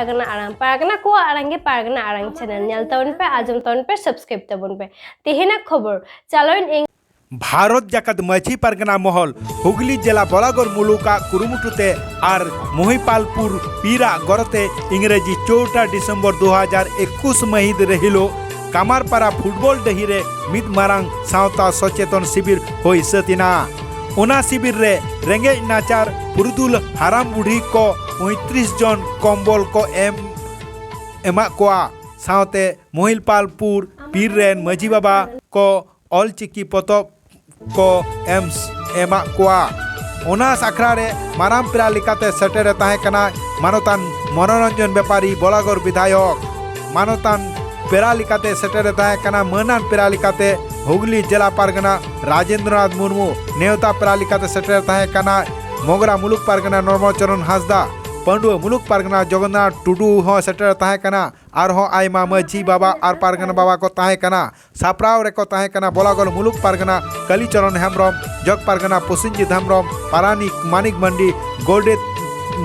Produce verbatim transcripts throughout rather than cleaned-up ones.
ᱯᱟᱨᱜᱟᱱᱟ ᱟᱲᱟᱝ, ᱯᱟᱨᱜᱟᱱᱟ ᱠᱚᱣᱟᱜ ᱟᱲᱟᱝ ᱜᱮ ᱯᱟᱨᱜᱟᱱᱟ ᱟᱲᱟᱝ ᱪᱮᱱᱮᱞ ᱧᱮᱞ ᱛᱟᱵᱚᱱ ᱯᱮ, ᱟᱸᱡᱚᱢ ᱛᱟᱵᱚᱱ ᱯᱮ, ᱥᱟᱵᱥᱠᱨᱟᱭᱤᱵ ᱛᱟᱵᱚᱱ ᱯᱮ᱾ ᱛᱮᱦᱮᱧᱟᱜ ᱠᱷᱚᱵᱚᱨ, ᱪᱟᱞᱟᱣᱮᱱ ᱮᱝ- ᱵᱷᱟᱨᱚᱛ ᱡᱟᱠᱟᱛ ᱢᱟᱹᱡᱷᱤ ᱯᱟᱨᱜᱟᱱᱟ ᱢᱚᱦᱚᱞ ᱦᱩᱜᱽᱞᱤ ᱡᱮᱞᱟ ᱵᱚᱞᱟᱜᱚᱲ ᱢᱩᱞᱩᱠᱟᱜ ᱠᱩᱨᱩᱢᱩᱴᱩ ᱛᱮ ᱟᱨ ᱢᱚᱦᱤᱯᱟᱞᱯᱩᱨ ᱯᱤᱨᱟᱜ ᱜᱚᱨᱚᱛᱮ ᱤᱝᱨᱮᱡᱤ ᱪᱳᱣᱴᱟ ᱰᱤᱥᱮᱢᱵᱚᱨ ᱫᱩ ᱦᱟᱡᱟᱨ ᱮᱠᱩᱥ ᱢᱟᱹᱦᱤᱛ ᱨᱮ ᱦᱤᱞᱳᱜ ᱠᱟᱢᱟᱨᱯᱟᱨᱟ ᱯᱷᱩᱴᱵᱚᱞ ᱰᱟᱹᱦᱤ ᱨᱮ ᱢᱤᱫ ᱢᱟᱨᱟᱝ ᱥᱟᱶᱛᱟ ᱥᱚᱪᱮᱛᱚᱱ ᱥᱤᱵᱤᱨ ᱦᱩᱭ ᱥᱟᱹᱛ ᱮᱱᱟ᱾ ᱚᱱᱟ ᱥᱤᱵᱤᱨ ᱨᱮ ᱨᱮᱸᱜᱮᱡ ᱱᱟᱪᱟᱨ ᱯᱩᱨᱩᱫᱷᱩᱞ ᱦᱟᱲᱟᱢ ᱵᱩᱰᱷᱤ ᱠᱚ ᱯᱚᱸᱭᱛᱨᱤᱥ ᱡᱚᱱ ᱠᱚᱢᱵᱚᱞ ᱠᱚ ᱮᱢ ᱮᱢᱟᱜ ᱠᱚᱣᱟ᱾ ᱥᱟᱶᱛᱮ ᱢᱚᱦᱤᱞᱯᱟᱞᱯᱩᱨ ᱯᱤᱨ ᱨᱮᱱ ᱢᱟᱹᱡᱷᱤ ᱵᱟᱵᱟ ᱠᱚ ᱚᱞᱪᱤᱠᱤ ᱯᱚᱛᱚᱵ ᱠᱚ ᱮᱢ ᱮᱢᱟᱜ ᱠᱚᱣᱟ᱾ ᱚᱱᱟ ᱟᱠᱷᱲᱟ ᱨᱮ ᱢᱟᱨᱟᱝ ᱯᱮᱲᱟ ᱞᱮᱠᱟᱛᱮ ᱥᱮᱴᱮᱨᱮ ᱛᱟᱦᱮᱸ ᱠᱟᱱᱟ ᱢᱟᱱᱚᱛᱟᱱ ᱢᱚᱱᱳᱨᱚᱧᱡᱚᱱ ᱵᱮᱯᱟᱨᱤ ᱵᱚᱞᱟᱜᱚᱲ ᱵᱤᱫᱷᱟᱭᱚᱠ᱾ ᱢᱟᱱᱚᱛᱟᱱ ᱯᱮᱲᱟ ᱞᱮᱠᱟᱛᱮ ᱥᱮᱴᱮᱨᱮ ᱛᱟᱦᱮᱸ ᱠᱟᱱᱟ ᱢᱟᱹᱱᱟᱱ ᱯᱮᱲᱟ ᱞᱮᱠᱟᱛᱮ ᱦᱩᱜᱽᱞᱤ ᱡᱮᱞᱟ ᱯᱟᱨᱜᱟᱱᱟ ᱨᱟᱡᱮᱱᱫᱨᱚᱱᱟᱛᱷ ᱢᱩᱨᱢᱩ᱾ ᱱᱮᱣᱛᱟ ᱯᱮᱲᱟ ᱞᱮᱠᱟᱛᱮ ᱥᱮᱴᱮᱨ ᱛᱟᱦᱮᱸ ᱠᱟᱱᱟ ᱢᱚᱜᱽᱨᱟ ᱢᱩᱞᱩᱠ ᱯᱟᱨᱜᱟᱱᱟ ᱱᱚᱨᱢᱚᱞ ᱪᱚᱨᱚᱱ ᱦᱟᱸᱥᱫᱟ, ᱯᱟᱺᱰᱩᱣᱟᱹ ᱢᱩᱞᱩᱠ ᱯᱟᱨᱜᱟᱱᱟ ᱡᱚᱜᱚᱱᱱᱟᱛᱷ ᱴᱩᱰᱩ ᱦᱚᱸ ᱥᱮᱴᱮᱨ ᱛᱟᱦᱮᱸ ᱠᱟᱱᱟ᱾ ᱟᱨᱦᱚᱸ ᱟᱭᱢᱟ ᱢᱟᱹᱡᱷᱤ ᱵᱟᱵᱟ ᱟᱨ ᱯᱟᱨᱜᱟᱱᱟ ᱵᱟᱵᱟ ᱠᱚ ᱛᱟᱦᱮᱸ ᱠᱟᱱᱟ᱾ ᱥᱟᱯᱲᱟᱣ ᱨᱮᱠᱚ ᱛᱟᱦᱮᱸ ᱠᱟᱱᱟ ᱵᱚᱞᱟᱜᱚᱲ ᱢᱩᱞᱩᱠ ᱯᱟᱨᱜᱟᱱᱟ ᱠᱟᱞᱤᱪᱚᱨᱚᱱ ᱦᱮᱢᱵᱨᱚᱢ, ᱡᱚᱜᱽ ᱯᱟᱨᱜᱟᱱᱟ ᱯᱨᱚᱥᱮᱱᱡᱤᱛ ᱦᱮᱢᱵᱨᱚᱢ, ᱯᱟᱨᱟᱱᱤᱠ ᱢᱟᱱᱤᱠ ᱢᱟᱱᱰᱤ, ᱜᱚᱰᱮᱛ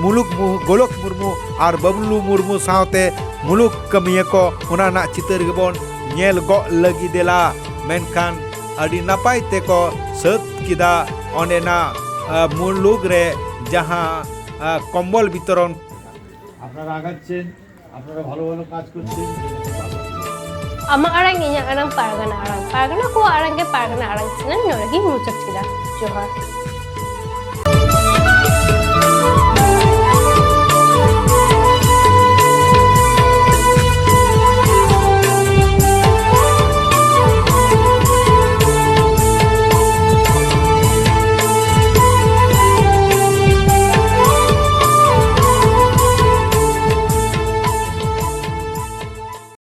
ᱢᱩᱞᱩᱠ ᱢᱩ-, ᱜᱳᱞᱚᱠ ᱢᱩᱨᱢᱩ ᱟᱨ ᱵᱟᱵᱞᱩ ᱢᱩᱨᱢᱩ ᱥᱟᱶᱛᱮ ᱢᱩᱞᱩᱠ ᱠᱟᱹᱢᱤᱭᱟᱹ ᱠᱚ᱾ ᱚᱱᱟ ᱨᱮᱱᱟᱜ ᱪᱤᱛᱟᱹᱨ ᱜᱮᱵᱚᱱ ᱧᱮᱞ ᱜᱚᱜ ᱞᱟᱹᱜᱤᱫ ᱫᱮᱞᱟ᱾ ᱢᱮᱱᱠᱷᱟᱱ ᱟᱹᱰᱤ ᱱᱟᱯᱟᱭ ᱛᱮᱠᱚ ᱥᱟᱹᱛ ᱠᱮᱫᱟ ᱚᱸᱰᱮᱱᱟᱜ, ᱟ, ᱢᱩᱞᱩᱠ ᱨᱮ ᱡᱟᱦᱟᱸ, ᱟ, ᱠᱚᱢᱵᱚᱞ ᱵᱤᱛᱚᱨᱚᱱ᱾ আপনারা আগাচ্ছেন, আপনারা ভালো ভালো কাজ করছেন। ᱟᱢᱟᱜ ᱟᱲᱟᱝ, ᱤᱧᱟᱹᱜ ᱟᱲᱟᱝ, ᱯᱟᱨᱜᱟᱱᱟ ᱟᱲᱟᱝ, ᱯᱟᱨᱜᱟᱱᱟ ᱠᱚᱣᱟᱜ ᱟᱲᱟᱝ ᱜᱮ ᱯᱟᱨᱜᱟᱱᱟ ᱟᱲᱟᱝ ᱪᱮᱱᱮᱞ ᱱᱚᱰᱮ ᱜᱤᱧ ᱢᱩᱪᱟᱹᱫ ᱠᱮᱫᱟ᱾ ᱡᱚᱦᱟᱨ᱾